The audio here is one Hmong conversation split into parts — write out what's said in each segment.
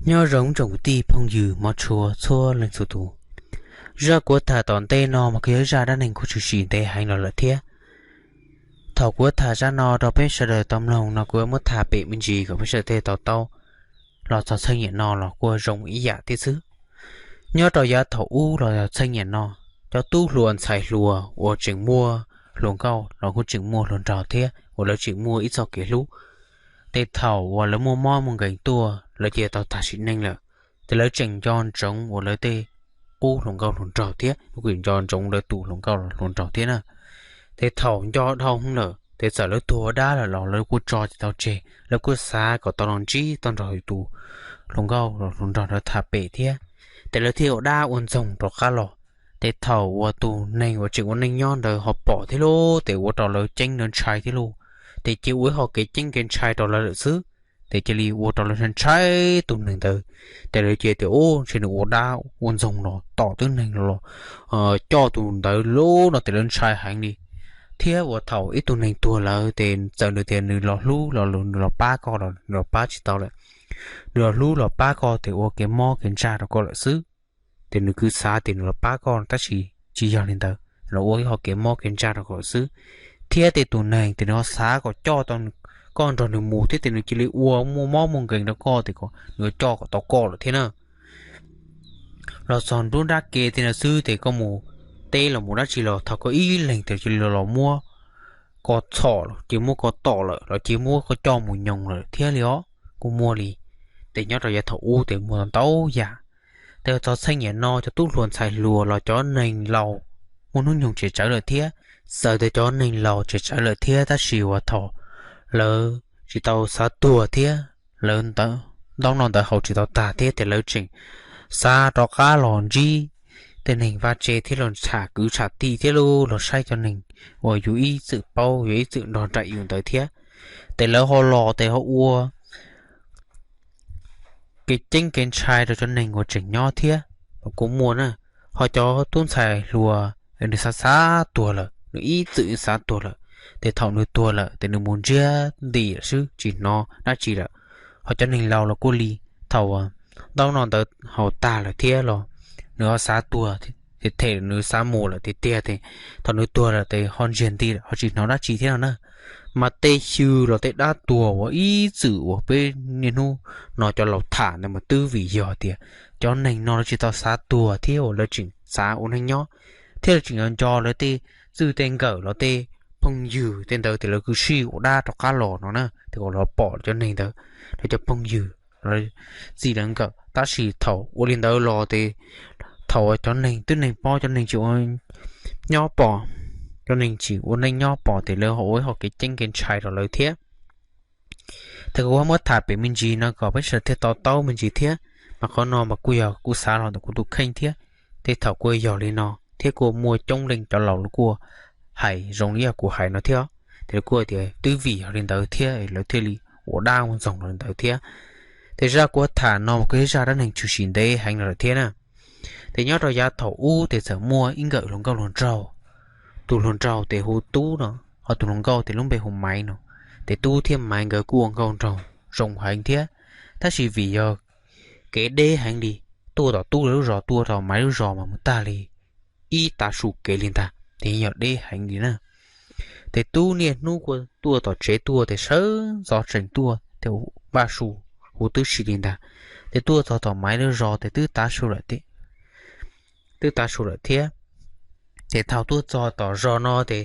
Nyob zoo tsoom kwv tij phooj ywg hmov tshua txhua leej txhua tus. Zaj kuv tham tom ntej no mas kuj yog zaj dab neeg kuj tshwm sim ntev heev los lawm thiab. Thaum kuv tham zaj no rau peb sawv daws tau mloog no kuv muab tham pem me ntsis kom peb sawv daws thiaj to taub. Los txog txheej niam no los kuj zoo ib yam thiab xwb. Nyob rau yav thaum ub los txog txheej niam no, cov tub hluas ntxhais hluas uas tseem muaj hluas nkauj los kuj tseem muaj hluas nraug thiab uas lawv tseem muaj ib txoj kev hlub. Ces thaum uas lawv muaj mob muaj nkeeg tuaj lawv cia tau tag sim neej lawm, ces lawv tseem nco ntsoov uas lawv tej qub hluas nkauj hluas nraug thiab, lawv kuj nco ntsoov lawv tus hluas nkauj hluas nraug thiab na. Ces thaum nco dhau lawm ces txawm lawv tuag ua dab lawm los lawv kuj tso tsis tau tseg, lawv kuj xav kom tau los ntsib tau nrog tus hluas nkauj hluas nraug ntawd tham pem thiab. Ces lawv thiaj ua dab ua ntxoog rov qab los. Ces thaum uas tus neeg uas tseem ua neej nyob ntawd ho pom thiab lauj, ces ua rau lawv ceeb lawv ntshai thiab lauj. Ces cia ua ib qho kev ceeb kev ntshai rau lawv lawm xwb. Ces cia li ua rau lawv ntshai tus neeg ntawd. Ces lawv cia tias, Ub, ntshe nws ua dab ua ntxoog los tom tib neeg los coj tus ntawd lauj no, ces lawv ntshai heev li. Thiab uas thaum ib tug neeg tuag lawm ces txawm nws tias nws los hlub los nws los pab koj los nws los pab tsis tau lawm. Nws los hlub los pab koj ces ua kev mob kev ntsaj rau koj lawm xwb. Ces nws kuj xav tias nws los pab koj tab sis tsis yog li ntawd, los ua ib qho kev mob kev ntsaj rau koj lawm xwb. Thiab tej tus neeg ces nws ho xav kom coj tau koj nrog nws mus thiab ces nws cia li ua muaj mob muaj nkeeg rau koj ces kom nws coj kom tau koj lawm thiab na. Los txog nruab nrab ke thiab no xwb ces koj mus teb los mus dab tsi los thaum koj ib leeg ces cia li los muab koj txhom los cia muab koj tom lawm los cia muab koj coj mus nyoos lawm thiab li os, kuj muaj li. Ces nyob rau yav thaum ub ces muaj ntau yam. Ces txog txheej niam no cov tub hluas ntxhais hluas los cov neeg laus muaj hnub nyoog tseem tsawv lawm thiab. Txawm tias cov neeg laus tseem tsawv lawm thiab tab sis uas thaum lawv tsis tau xav tuag thiab lawv ntaub noj ntawv haus tsis tau tag thiab ces lawv tseem xav rov qab los ntsib tej neeg vaj tse thiab los tsham kwv tsham tij thiab los saib cov neeg uas yus ib txwm paub yus ib txwm nrog nraim yus ntawd thiab. Ces lawv ho los ces ho ua kev ceeb kev ntshai rau cov neeg uas tseem nyob thiab los kuj muaj na. Ho cov tub ntxhais hluas nws xav xav tuag lawm, nws ib txwm xav tuag lawm, ces thaum nws tuag lawm ces nws mus ntsiag nti lawm xwb tsis hnov dab tsi lawm. Ho cov neeg laus los kuj li, thaum ntaub noj ntawv haus tag lawm thiab los nws ho xav tuag, ces them nws xav mus lawm tiag tiag ces thaum nws tuag lawm ces ho ntsiag nti lawm ho tsis hnov dab tsi thiab no na. Mas tej xyw los tej dab tuag uas ib txwm uas peb niaj hnub no cov laus tham ntawd mas twb vim yog tias cov neeg no lawv tsis tau xav tuag thiab uas lawv tseem xav ua neej nyob, thiab lawv tseem nco nco lawv tej txij tej nkawm los tej phooj ywg tej ntawd tias lawv kuj sij ua dab rov qab los no na, ces kom los pom cov neeg ntawd, lawv cov phooj ywg, txij lawv nkawm. Tab sis thaum ua li ntawd los ces thaum cov neeg twb neeg paub cov neeg tsis ua nyob pom, cov neeg tsis ua neej nyob pom ces lawv ho ua ib qho kev ceeb kev ntshai rau lawv thiab. Ces kuv muab tham pem me ntsis no kom peb sawv daws thiaj to taub me ntsis thiab, mas qhov no mas kuj yog kuv xav los ntawm kuv tus kheej thiab. Tej thaum kuj yog li no thiab kuj muaj coob leej cov laus los kuj hais zoo li yog kuv hais no thiab. Ces lawv kuj tias twb vim yog li ntawd thiab lawv thiaj li ua dab ua ntxoog li ntawd thiab. Tej zaj kuv tham no mas kuj yog zaj dab neeg tshwm sim ntev heev los lawm thiab na. Ces nyob rau yav thaum ub ces txawm muaj ib nkawm hluas nkauj hluas nraug. Tus hluas nraug ces hu Tub no, ho tus hluas nkauj ces lub npe hu Maiv no. Ces Tub thiab Maiv nkawd kuj ua nkauj nraug zoo heev thiab, tab sis vim yog kev deb heev li, tuaj tom Tub lawv lub zos tuaj tom Maiv lub zos mas mus tag li ib tav su kev li ntag, ces yog deb heev li na. Ces Tub niaj hnub kuj tuaj tom tsev tuaj ces sawv ntxov tseem tuaj ces vaj su huv tib si li ntag. Ces tuaj txog tom Maiv lub zos ces twb tav su lawm, twb tav su lawm thiab. Ces thaum tuaj txog tom zos no ces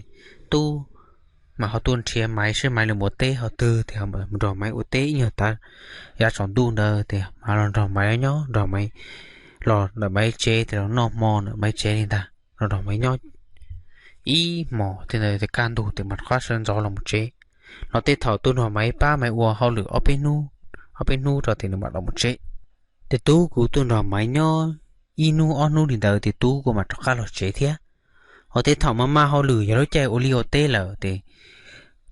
Tub mas ho tuaj nrhiav Maiv saib Maiv lawv mus ua teb qhov twg ces mus nrog Maiv ua teb ib nyuag tav, yav tsaus ntuj ntawd ces mas los nrog Maiv nyob, nrog Maiv los ntawm Maiv tsev ces los noj hmo ntawm Maiv tsev li ntag, los nrog Maiv nyob ib hmos thiab ntawd ces kaj ntug ces mam rov qab sawv ntxov los mus tsev. Los tej thaum tuaj nrog Maiv pab Maiv ua hauj lwm ob peb hnub, ob peb hnub rau ces nws mam los mus tsev. Ces Tub kuj tuaj nrog Maiv nyob ib hnub ob hnub li ntawd ces Tub kuj mam rov qab los tsev thiab. Ho tej thaum mas maj hauj lwm yog lub caij ua liaj ua teb lawm ces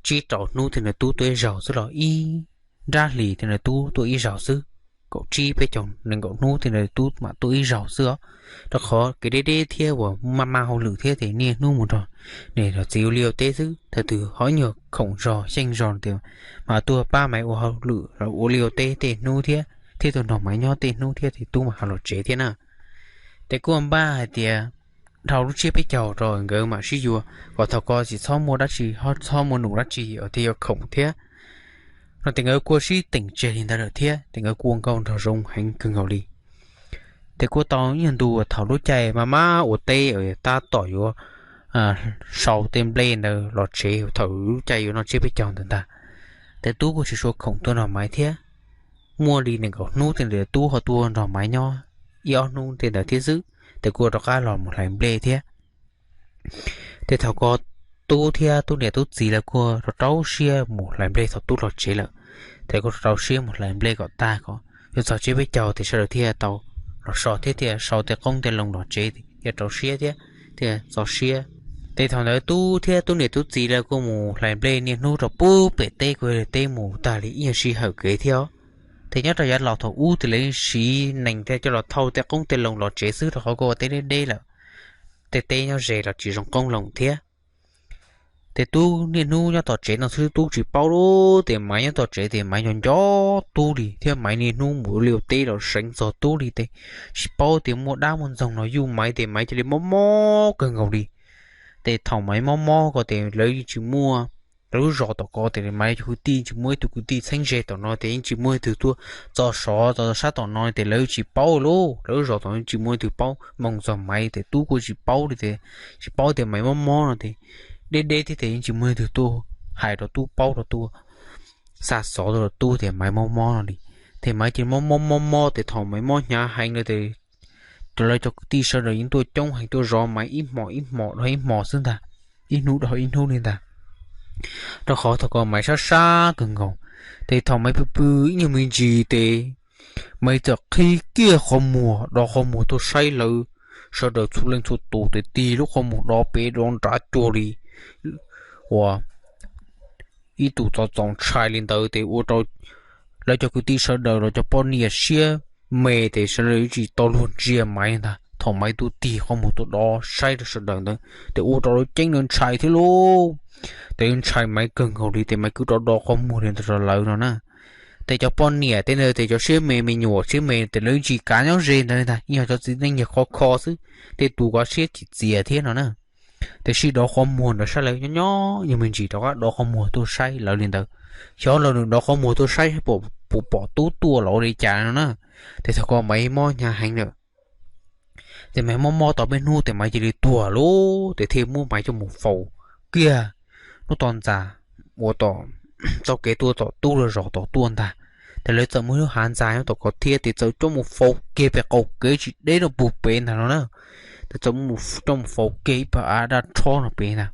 tsib rau hnub thiab ntawd Tub tuaj ib zaug xwb los ib nrab hlis thiab ntawd Tub tuaj ib zaug xwb, kaum tsib peb caug nees nkaum hnub thiab ntawd Tub mam tuaj ib zaug xwb os. Rau qhov kev deb deb thiab uas maj maj hauj lwm thiab ces niaj hnub mus nrog niam nrog txiv ua liaj ua teb xwb, thaum twg ho ib nyuag khoom zog xyeej zog tias mas tuaj pab Maiv ua hauj lwm ua liaj ua teb tej hnub thiab. thiab tuaj nrog Maiv nyob tej hnub thiab ces Tub mam ho los tsev thiab na. Ces kuj npaj hais tias dhau lub tsiab peb caug rau nkawd mam sib yuav kom thaum ko tsis txhob muaj dab tsi ho txhob muaj num dab tsi uas thiaj yuav khoom thiab no. Ces nkawd kuj sib teem tseg li ntawd lawm thiab ces nkawd kuj ua nkauj nraug zoo heev kawg nkaus li. Ces kuj tau ib nyuag ntu uas thaum lub caij mas mab ua teb tab tom yuav sau tej nplej ntawd los tsev thaum lub caij yuav noj tsiab peb caug ntawd ntag. Ces Tub kuj tsis sua khoom tuaj nrog Maiv thiab. Muaj li nees nkaum hnub tej ntawd Tub ho tuaj nrog Maiv nyob ib ob hnub tej ntawd thiab xwb, ces kuj rov qab los mus hlais nplej thiab. Ces thaum ko Tub thiab Tub niam Tub txiv lawv kuj rau rau siab mus hlais nplej thaum Tub los tsev lawm. Ces kuj rau rau siab mus hlais nplej kom tag kom yuav txog tsiab peb caug ces sawv daws thiaj tau los so thiab thiaj sau tej qoob tej loo los tsev thiaj rau siab thiab thiaj txo siab. Ces thaum ntawd Tub thiab Tub niam Tub txiv lawv kuj mus hlais nplej niaj hnub rau pub pem teb kuj yog teb mus tag li ib nyuag sij hawm kev thiab. Ces nyob rau yav laus thaum ub ces lawv siv nees thiaj coj los thauj tej qoob tej loo los tsev xwb rau qhov kuj ua teb deb deb lawm, tej teb nyob ze los tsis zoo qoob loo thiab. Ces Tub niaj hnub nyob tom tsev no xwb Tub tsis paub li, ces Maiv nyob tom tsev ces Maiv nco nco Tub li thiab Maiv niaj hnub mus ua liaj ua teb los seev txog Tub li ces tsis paub tias muaj dab muaj ntxoog los yuj Maiv ces Maiv cia li mob mob kawg nkaus li. Ces thaum Maiv mob mob ko ces lawv yeej tsis muaj, lawv lub zos tom ko ces Maiv cov kwv tij tsis muaj ib tug kwv tij txheeb ze tom no ces yeej tsis muaj ib tug tuaj txo sov txo sab tom no ces lawv tsis paub li, lawv lub zos tom no tsis muaj ib tug paub moo txog Maiv ces Tub kuj tsis paub li ces tsis paub tias Maiv mob mob no ces deb deb thiab ces yeej tsis muaj ib tug tuaj hais rau Tub paub rau Tub xa xov rau Tub tias Maiv mob mob no li. Ces Maiv ces mob mob mob mob ces thaum Maiv mob hnyav heev no ces lawv cov kwv tij sawv daws yeej tuaj coob heev tuaj zov Maiv ib hmos ib hmos dhau ib hmos xwb ntag, ib hnub dhau ib hnub li ntag. Rau qhov thaum ko Maiv sab sab kawg nkaus, ces thaum Maiv pw pw ib nyuag me ntsis ces Maiv txawm qhib kiag qhov muag do qhov muag tuaj saib lawv sawv daws txhua leej txhua tus ces tig lub qhov muag do pem do nrad cuag li uas ib tus txov txaus ntshai li ntawd ces ua rau lawv cov kwv tij sawv daws los cov poj niam siab me ces sawv daws tsis tau luag ntsia Maiv ntag. Thaum Maiv tuaj tig qhov muag tuaj do saib rau sawv daws ntawd ces ua rau lawv ceeb lawv ntshai thiab lauj. Ces lawv ntshai Maiv kawg nkaus li ces Maiv kwv rov do qhov muag li ntawd rau lawv no na. Ces cov poj niam tej ntawd ces cov siab me me nyuam siab me ces lawv tsis kav nyob ze ntawd li ntag, yog cov txiv neej yog khov kho xwb, tej tus kov siab tsis txias thiab no na. Ces sij do qhov muag ntawd saib lawv nyob nyob yog me ntsis rov qab do qhov muag tuaj saib lawv li ntawd. Xyov lawv nws do qhov muag tuaj saib puas pom Tub tuaj los ua li cas no na. Ces thaum ko Maiv mob hnyav heev lawm, ces Maiv mob mob tau peb hnub ces Maiv cia li tuag lauj, ces thiaj muab Maiv coj mus faus kiag hnub to ntxas uas tom txoj kev tuaj tom Tub lawv zos tom tuaj ntag. Ces lawv txawm muaj lub hav ntxa nyob tom ko thiab ces txawm coj mus faus kiag pem qaum kev tsis deb rau puag pem ntag no na. Ces txawm coj mus faus kiag ib pab av daj rhob no pem ntag.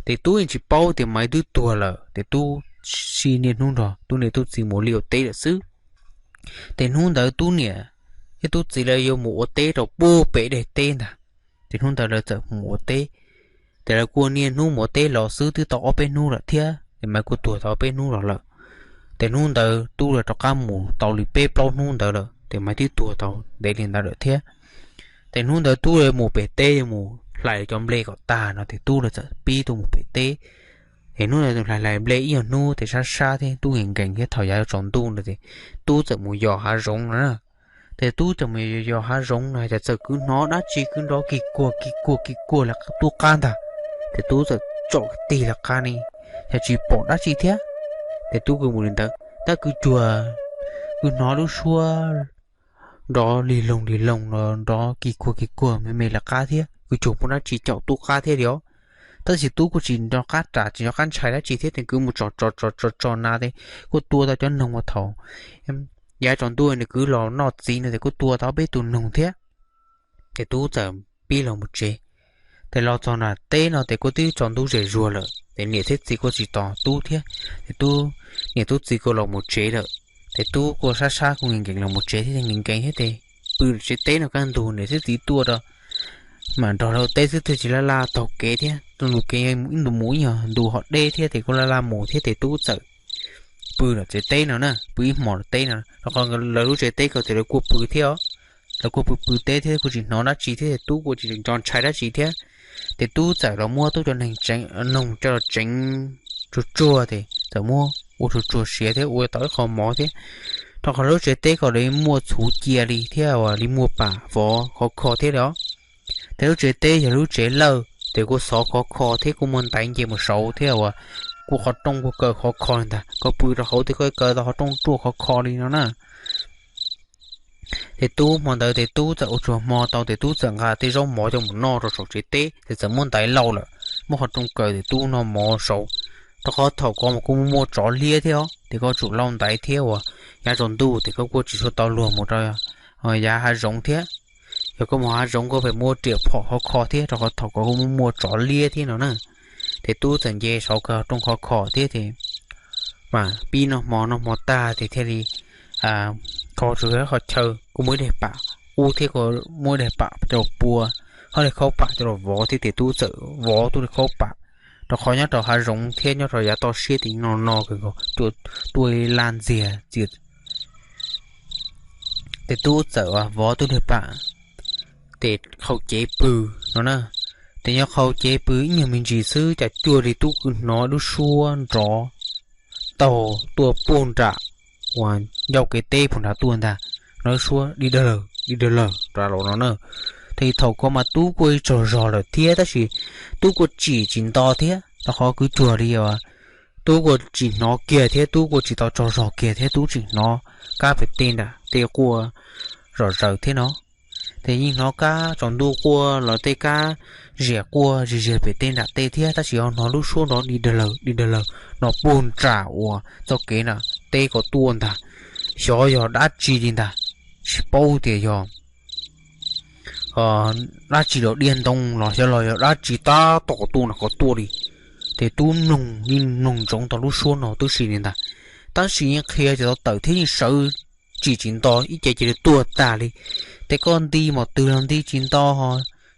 Ces Tub yeej tsis paub tias Maiv twb tuag lawm ces Tub sij niaj hnub nrog Tub niam Tub txiv mus liaj ua teb lawm xwb. Ces hnub ntawd Tub niam thiab Tub txiv lawv yuav mus ua teb rau puag pem daim teb ntag. Ces hnub ntawd lawv txawm mus ua teb, ces lawv kuj niaj hnub mus ua teb los xwb twb tau ob peb hnub lawm thiab ces Maiv kuj tuag tau ob peb hnub los lawm. Ces hnub ntawd Tub lawv rov qab mus tau li peb plaub hnub ntawd lawm ces Maiv twb tuag tau ntev li ntawd lawm thiab. Ces hnub ntawd Tub lawv mus pem teb mus hlais cov nplej kom tag no ces Tub lawv txawm pib tuaj mus pem teb. Ces hnub ntawd hlais hlais nplej ib nyuag hnub ces sab sab thiab Tub nkees nkees thiab thaum yav tsaus ntuj no ces Tub txawm mus yos hav zoov no na. Ces Tub txawm mus yos hav zoov no ces txawm kwv hnov dab tsi kwv nrov kis kuag kis kuag kis kuag lawv tub qab ntag. Ces Tub txawm tsom tig lawv qab ne, yog tsis pom dab tsi thiab. Ces Tub kwv mus li ntawd tab kwv cuag kwv hnov lub suab nrov lig loog lig loog los nrov kis kuag kis kuag me me lawv qab thiab, kwv cuag muaj dab tsi caum Tub qab thiab li os. Tab sis Tub kuj tsis nco qab ras tsis nco qab ntshai dab tsi thiab ces kwv mus tso tso tso tso tso na ces kuj tua tau cov noog uas thaum yav tsaus ntuj nws kwv los noj txiv no ces kuj tua tau peb tus noog thiab. Ces Tub txawm pib los mus tsev. Ces los txog nram teb no ces kuj twb tsaus ntuj zem zuag lawm ces niam thiab txiv kuj tsis tos Tub thiab. Ces Tub, niam Tub txiv kuj los mus tsev lawm. Ces Tub kuj sab sab kuj nkees nkees los mus tsev thiab nkees nkees thiab ces pw tsev teb no kaj ntug niam thiab txiv tuaj rau mam nrog lawv teb xwb twb tsis laj laj taug kev thiab, tus nus kev ib ntus mus ib nyuag ntu ho deb thiab ces kuj laj laj mus thiab ces Tub txawm pw lawm tsev teb no na, pw ib hmos lawm teb no rau qhov lawv lub tsev teb ko ces lawv kuj pw thiab os. Lawv kuj pw pw teb thiab kuj tsis hnov dab tsi thiab ces Tub kuj tsis nco ntshai dab tsi thiab. Ces Tub txawm los muab Tub cov neeg tsev, noog coj los tsev tsuag tsuag ces txawm muab ua tsuag tsuag siav thiab ua tau ib qho mov thiab rau qhov lub tsev teb ko li muaj txhuv cia li thiab uas li muaj pam vov khov kho thiab li os. Ces lub tsev teb yog lub tsev lawj ces kuj xov khov kho thiab kuj muaj ntaiv nce mus saud thiab uas kuj qhov rooj kuj kaw khov kho li ntag. Koj pw rau hauv ces koj kaw tau qhov rooj ruaj khov kho li no na. Ces tub hmo ntawd ces tub txawm ua tsuag hmo tau ces tub txawm nqa tej zaub mov coj mus noj rau saum tsev teb ces txawm muab ntaiv lauj lawm, muab qhov rooj kaw ces tub noj mov saud. Rau qhov thaum ko mas kuj muaj muaj tsov liab thiab os, ces koj tsum lauj ntaiv thiab uas yav tsaus ntuj ces koj kuj tsis tshua tau luag mus rau yav hav zoov thiab. Yog koj mus hav zoov koj pheej muaj riam phom khov kho thiab rau qhov thaum ko kuj muaj muaj tsov liab thiab no na. Ces tub txawm nce saud kaw rooj khov kho thiab ces mas pib noj hmo, noj hmo tag ces thiaj li kho tsuas qhov chaw kuj muaj ib daim pam ub thiab, muaj ib daim pam coj los pua, ho li khaub pam coj los vov thiab ces tub txawm vov tub li khaub pam, rau qhov nyob rau hav zoov thiab nyob rau yav toj siab ces no no kawg nkaus, tuaj li laj ntxiag txias. Ces tub txawm vov tub li pam ces qhau cev pw no na. Ces nyob qhau cev pw ib nyuag me ntsis xwb cas cuag li tub kwv hnov lub suab nrov taug tuaj puag nram uas ncauj kev teb puag nrad tuaj ntag, no lub suab di dawg lawg di dawg lawg rau los no na. Ces thaum ko mas tub kuj tsaug zog lawm thiab tab sis tub kuj tsim tsis nto thiab rau qhov kwv cuag li tub kuj tsis hnov kiag thiab tub kuj tsis tau tsaug zog kiag thiab tub tseem hnov kab pem tej nram tej quaj zom zaws thiab no. Ces yeej hnov kab tsaus ntuj quaj los tej kab ziam quaj zig zig pem tej nram tej thiab tab sis ho hnov lub suab nrov di dawg lawg di dawg lawg no puag nram uas txoj kev nram teb ko tuaj ntag. Xyov yog dab tsi li ntag, tsis paub tias yog dab tsi los diaj ntoo los xyov los yog dab tsi tab tom tuaj nram ko tuaj li. Ces tub mloog yeej mloog ntsoov tau lub suab no tib si li ntag, tab sis yeej qhia tsis tau tawm thiab yeej sawv tsim tsis nto ib ce cia li tuaj tag li. Ces koj nti npaum twg los nti tsis nto,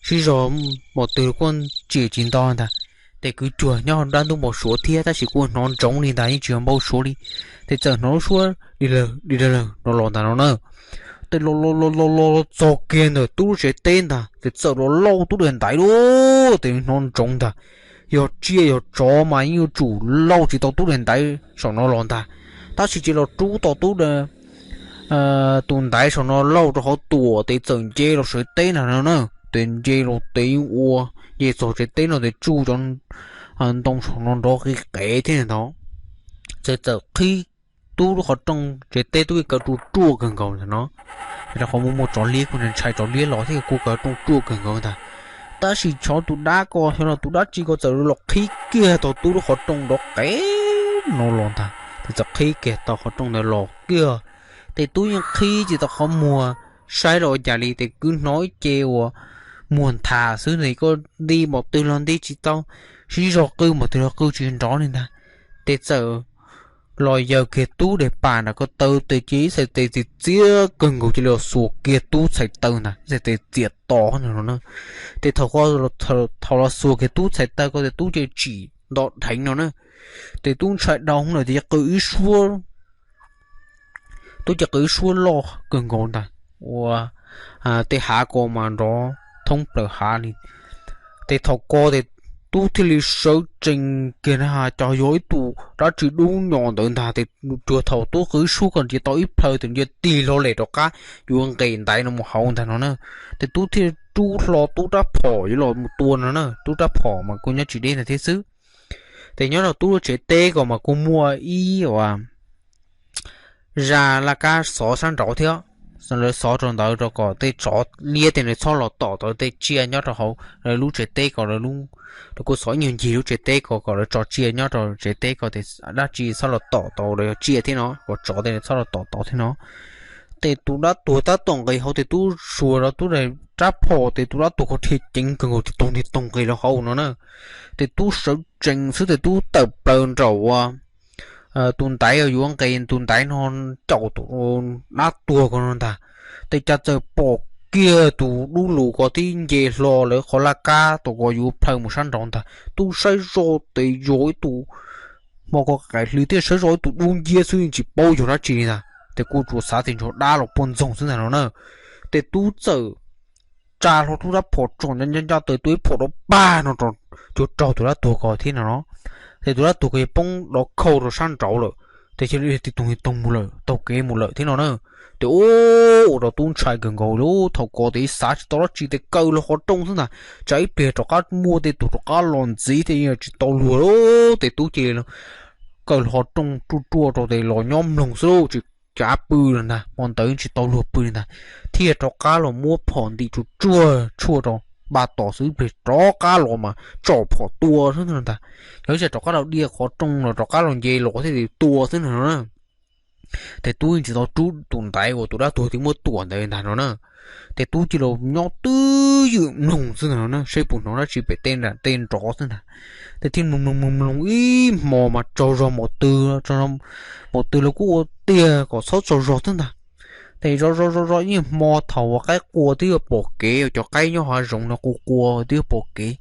sib zog npaum twg kuj tsim tsis nto ntag. Ces kwv cuag nyob dab ntub npau suav thiab tab sis kuj hnov ntsoov li ntag yeej tsis yog npau suav li. Ces txawm hnov lub suab di lawg di lawg no los ntag no na. Ces los los los los los txog kiag ntawm tub lub tsev teb ntag ces txawm los lauj tub daim ntaiv lauj, ces hnov ntsoov ntag. Yog tsiaj yog tsov mas yeej yuav tsum lauj tsis tau tub daim ntaiv saum no los ntag, tab sis cia los rub tau tub tus ntaiv saum no lauj rau hauv tuam ces txawm nce los tsev teb ntag no na. Ces nce los ces ua, nce txog tsev teb no ces tsuj cov ntoo saum no nrov qis qev thiab ntag. Ces txawm qhib tub lub qhov rooj tsev teb tub kaw ruaj ruaj kawg nkaus ntag no. Rau qhov muaj muaj tsov liab kuj ntshai tsov liab los thiab kuj kaw rooj ruaj kawg nkaus ntag. Tab sis tsov tus dab ko xyov los tus dab tsi ko txawm los qhib kiag tau tub lub qhov rooj nrov qev no los ntag, ces txawm qhib kiag tau qhov rooj ntawd los kiag. Ces tub yeej qhib tsis tau qhov muag saib los ua cas li ces kwv hnov ib ce uas muag nthav xwb ces koj nti npaum twg los nti tsis tau, sib zog qw npaum twg los qw tsis nrov li ntag. Ces txawm los yaws kiag tub daim pam nram ko taw tes cia ib txhais tes txias txias kawg nkaus cia li los xuas kiag tub txhais taw ntag, ib txhais tes txias to no na. Ces thaum ko, thaum los xuas kiag tub txhais taw ko ces tub cia tsim nto dheev no na. Ces tub ntshai dhau lawm ces qw ib suab, tub cia qw ib suab loj kawg nkaus ntag, ua tej hav ko mas nrov thoob plaws hav li. Ces thaum ko ces tub thiaj li sawv tsees kiag na, cas yog ib tug dab tsi dub nyos ntawd ntag. Ces cuag thaum tub qw ib suab ko nrhiav tau ib plhaw ces nws cia tig hlo lem rov qab yuav nqes ntaiv no mus hauv ntag no na. Ces tub thiaj rub hlo tub rab phom yuav los mus tua no na, tub rab phom mas kuj nyob tsis deb ntawd thiab xwb. Ces nyob rau tub lub tsev teb ko mas kuj muaj ib uas zaj laj kab xov sab nraud thiab, lawv xov rau ntawd rau kom tej tsov liab tej ntawd txhob los tom tau tej tsiaj nyob rau hauv lawv lub tsev teb ko, lawv kuj xov ib nyuag ncig lub tsev teb ko kom lawv tso tsiaj nyob rau tsev teb ko ces dab tsi txhob los tom tau lawv tsiaj thiab no, kom tsov tej txhob los tom tau thiab no. Ces tus dab tuag tab tom nqis hauv ces tub xuas rau tub rab phom ces tus dab tuag ko dhia ceev kawg nkaus ces taug ntiag taug nqis los hauv no na. Ces tub sawv tsees xwb ces tub tawm plaws nraum tus ntaiv yuav nqis, tus ntaiv no caum tus dab tuag ko no ntag. Ces cas txawm pom kiag tus dub lus ko tib nce hlo lawv qhov laj kab tom ko yuav plhaw mus sab nraud ntag. Tub saib zoj ces yog ib tug hmo ko qaim hli thiab, saib zoj ib tug dub nciab xwb yeej tsis paub yog dab tsi li ntag. Ces kuj tsuas xav tias ntshe dab los puag ntxoog xwb ntag no na. Ces tub txawm tsa hlo tub rab phom tso ncaj ncaj taw tua ib phom rau pag no rau, cuag raug tus dab tuag ko thiab no no. Ces tus dab tuag ko yeej poob dov khauj rau sab nraud lawm. Ces cia li tig toog tig toog mus lawm, taug kev mus lawm thiab no na. Ces ub, ua rau Tub ntshai kawg nkaus li. Thaum ko ces xav tsis tau dab tsi ces kaw los qhov rooj xwb ntag. Tsam ib pliag rov qab muaj tej tus rov qab los ntxiv thiab yeej tsis tau luag li. Ces Tub cia li kaw los qhov rooj ruaj ruaj rau ces los nyob mloog xwb lauj, tsis cav pw li ntag, hmo ntawd tsis tau luag pw li ntag. Thiaj rov qab los muab phom ntim tsuj tsuag tshuaj rau npaj tos xwb, ib pliag rov qab los mas tsom phom tua xwb ntag. Yog ib tsam rov qab los diaj qhov rooj los rov qab los nce los thiab ces tua xwb ntag no na. Ces Tub yeej tsis tau rub tus ntaiv uas tus dab tuag twb muab tua ntawd ntag no na. Ces Tub cia li nyob twj ywm mloog xwb ntag no na, seb puas hnov dab tsi pem tej nram tej nrov xwb ntag. Ces thiaj mloog mloog mloog mloog ib hmo mas tsaug zog npaum twg, tsaug zog npaum twg los kuj ua tiag kom txhob tsaug zog xwb ntag. Ces zov zov zov zov ib hmo thaum uas qaib qua twb yuav pom kev, cov qaib nyob hav zoov no qua qua twb yuav pom kev.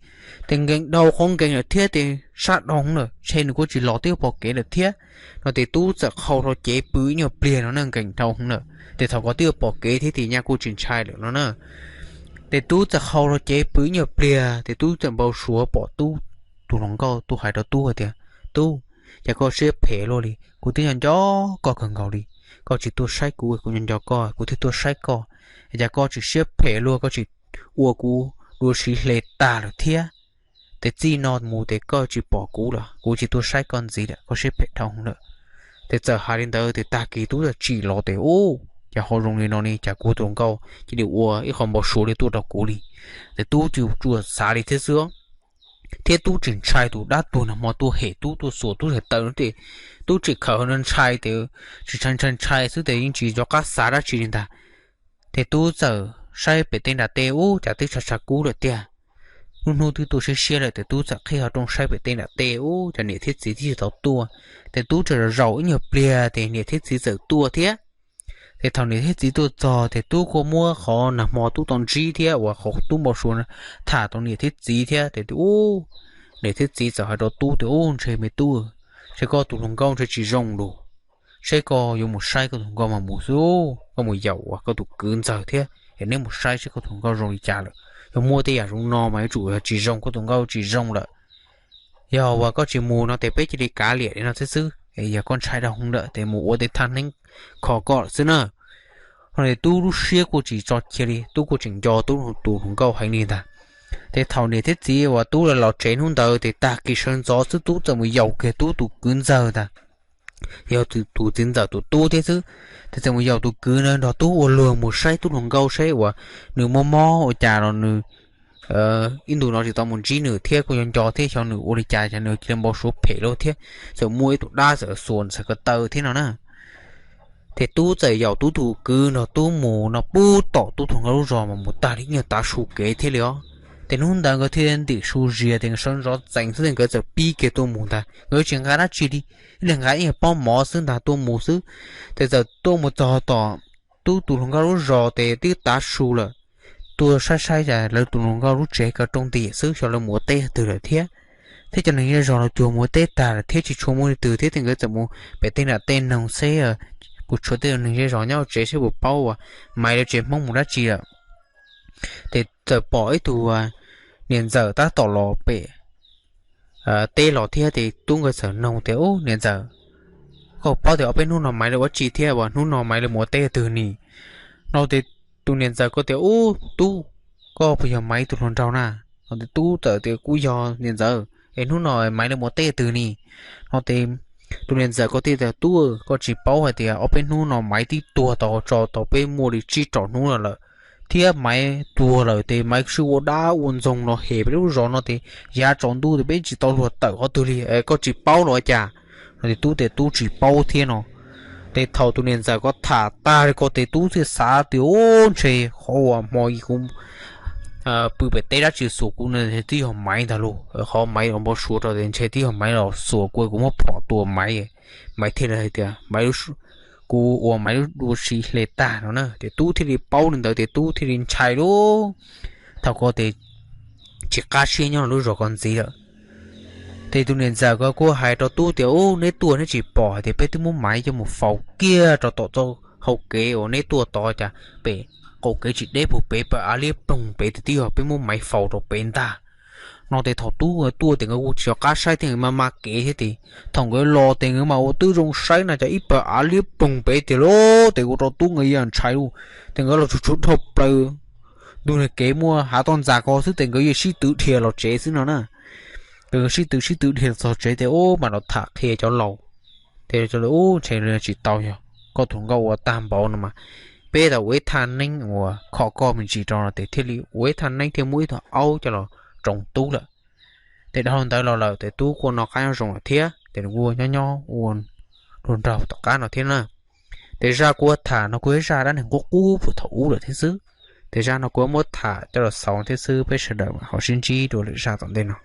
Ces nkees dhau qhov nkees lawm thiab ces sab dhau lawm, ntshe nws kuj tsis los twb yuav pom kev lawm thiab no. Ces Tub txawm qhau rau cev pw ib nyuag pliag no na, nkees dhau lawm. Ces thaum ko twb yuav pom kev thiab ces nyaj kuj tsis ntshai lawm no na. Ces Tub txawm qhau rau cev pw ib nyuag pliag ces Tub txawm npau suav pom Tub tus hluas nkauj tuaj hais rau Tub hais tias, Tub, cas koj siab phem luaj li, kuv twb nco nco koj kawg nkaus li, koj tsis tuaj saib kuv, kuv nco nco koj kuv thiaj tuaj saib koj. Cas koj tsis siab phem luaj, koj tsis ua kuv dua siv hle tag lawm thiab. Ces txij no mus ces koj tsis pom kuv lawm, kuv tsis tuaj saib koj ntxiv lawm, koj siab phem dhau lawm. Ces txawm hais li ntawd ces tag kis Tub txawm tsim los ces ub, cas ho zoo li no ne, cas kuv tus hluas nkauj cia li ua ib qho npau suav li tuaj rau kuv li. Ces Tub tsuas xav li thiab xwb. Thiab Tub tsis ntshai tus dab tuag nag hmo tuaj hem Tub tuaj xuas Tub tawm no ces Tub tsis khawm no ntshai ces tsis ntshai ntshai ntshai xwb ces yeej tsis nco qab xav dab tsi li ntag. Ces Tub txawm saib pem tej nram tej ub cas twb tshav tshav kub lawm tiag. Lub hnub twb tuaj siab siab lawm ces Tub txawm qhib qhov rooj saib pem tej nram tej ub cas niam thiab txiv twb tsis tau tuaj. Ces Tub txawm zaum ib nyuag pliag ces niam thiab txiv txawm tuaj thiab. Ces thaum niam thiab txiv tuaj txog ces Tub kuj muab qhov nag hmo Tub tau ntsib thiab uas qhov Tub npau suav tham rau niam thiab txiv thiab ces ub, niam thiab txiv txawm hais rau Tub tias, Ub, ntshe me tub, ntshe koj tus hluas nkauj ntshe tsis zoo lus, seb koj yuav mus saib koj tus hluas nkauj mas mus xwb, koj mus yaum uas koj tus kwv ntxawg thiab es neb mus saib seb koj tus hluas nkauj zoo li cas lawm. Yog muaj tej yam zoo no mas yuav tsum yog tsis zoo, koj tus hluas nkauj tsis zoo lawm. Yog uas koj tsis mus no ces peb cia li kav liam li no thiab xwb, yog koj ntshai dhau hwv lawm ces mus ua tej thaj neeb kho koj lawm xwb na. Ho ces Tub lub siab kuj tsis tso cia li, Tub kuj tseem nco Tub tus hluas nkauj heev li ntag. Ces thaum niam thiab txiv uas Tub los tsev hnub ntawd ces tag kis sawv ntxov xwb Tub txawm mus yaum kiag Tub tus kwv ntxawg ntag, yog tus txiv ntxawm tus tub thiab xwb. Ces txawm mus yaum tus kwv ntawd nrog Tub ua luag mus saib Tub hluas nkauj seb uas nws muaj mob ua cas los nws ib ntus no tsis tau mus ntsib nws thiab kuj nco nco thiab xyov nws ua li cas es nws cia li npau suav phem lawm thiab txawm muaj ib tug dab txawm xuas ntxhais ko taw thiab no na. Ces Tub txawm yaum Tub tus kwv nrog Tub mus no pub tom Tub tus hluas nkauj lub zos mas mus tag li ib nyuag tav su kev thiab li os. Ces hnub ntawd nkawd thiaj ntim su zias ces nkawd sawv ntxov txeev xwb ces nkawd txawm pib kiag tuaj mus ntag, nkawd tsis nqa dab tsi li, ib leeg nqa ib nyuag pob mov xwb ntag tuaj mus xwb. Ces txawm tuaj mus txog tom Tub tus hluas nkauj lub zos ces twb tav su lawm. Tuaj saib saib cas lawv tus hluas nkauj lub tsev kaw rooj ntiam xwb, xyov lawv mus ua teb twg lawm thiab. Thiab cov neeg zej zog los cuag mus ua teb tag lawm thiab tsis tshua muaj leej twg thiab ces nkawd txawm mus pem tej nram tej noog seb puas tshuav tej neeg zej zog nyob tsev seb puas paub uas Maiv lawv tsev Hmoob mus dab tsi lawm. Ces txawm pom ib tug niam ntxawm tab tom los pem teb los thiab ces Tub nkawd txawm noog tias, Ub, niam ntxawm, koj paub tias ob peb hnub no Maiv lawv ua tsi thiab uas hnub no Maiv lawv mus ua teb twg ni? No ces tus niam ntxawm ko tias, Ub, Tub, koj puas yog Maiv tus hluas nraug na? No ces Tub txawm tias, Kuv yog niam ntxawm, es hnub no Maiv lawv mus ua teb twg ni? No ces tus niam ntxawm ko thiaj tias, Tub, koj tsis paub hais tias ob peb hnub no Maiv twb tuag tau tso tau peb muaj li tsib rau hnub no lawm, thiab Maiv tuag lawm ces Maiv sib ua dab ua ntxoog los hem peb lub zos no ces yav tsaus ntuj ces peb tsis tau luag tawm qhov twg li, koj tsis paub los ua cas? No ces Tub tias Tub tsis paub thiab no. Ces thaum tus niam ntxawm ko tham tag li ko ces Tub thiaj xav tias, Ub, ntshe qhov uas hmo kuv pw pem teb dab tsi xuas kuv no twb yog Maiv ntag lauj. Qhov Maiv los npau suav rau ces ntshe twb yog Maiv los xuas kuv, kuv muab phom tua Maiv, Maiv thiaj li hais tias Maiv, kuv ua Maiv lub dua siv hle tag no na. Ces Tub thiaj li paub li ntawd ces Tub thiaj li ntshai lauj. Thaum ko ces tsis qab siab nyob lub zos ko ntxiv lawm. Ces tus niam ntxawm ko kuj hais rau Tub tias, Ub, neb tuaj neb tsis pom hais tias peb twb muab Maiv coj mus faus kiag rau tom txoj hau kev uas neb tuaj tod, cas pem qaum kev tsis deb puag pem pawg av liab ploog pem ces twb yog peb muab Maiv faus rau pem ntag. No ces thaum tub nkawd tuaj ces nkawd kuj tsis nco qab saib thiab, nkawd mas mas kev thiab ces thaum nkawd los ces nkawd mas ua twb zoo saib na, cov ib pawg av liab ploog pem tiag lauj. Ces ua rau tub nkawd yeej ntshai lauj. Ces nkawd los tsuag tsuag dhau plaws ntug niag kev muaj hav toj ntxas ko xwb ces nkawd yeej sib tw dhia los tsev xwb no na. Ces nkawd sib tw sib tw dhia los txog tsev ces ub mam los tham qhia cov laus. Ces cov laus ub ntshe tsis tau, yog koj tus nkauj ua tag npaum no mas peb tau ua ib thaj neeb uas kho koj me ntsis rau no ces thiaj li ua ib thaj neeb thiaj muab ib tug aub coj los tsoos tub lawm. Ces dhau ntawd los lawm ces tub kuj noj qab nyob zoo lawm thiab ces nws kuj nyob nyob ua luag nraug tom qab no thiab na. Ces zaj kuv tham no kuj yog zaj dab neeg qub qub puag thaum ub lawm thiab xwb. Ces zaj no kuv muab tham coj los xaus thiab xwb, peb sawv daws ho sib ntsib dua lwm zaj tom ntej no.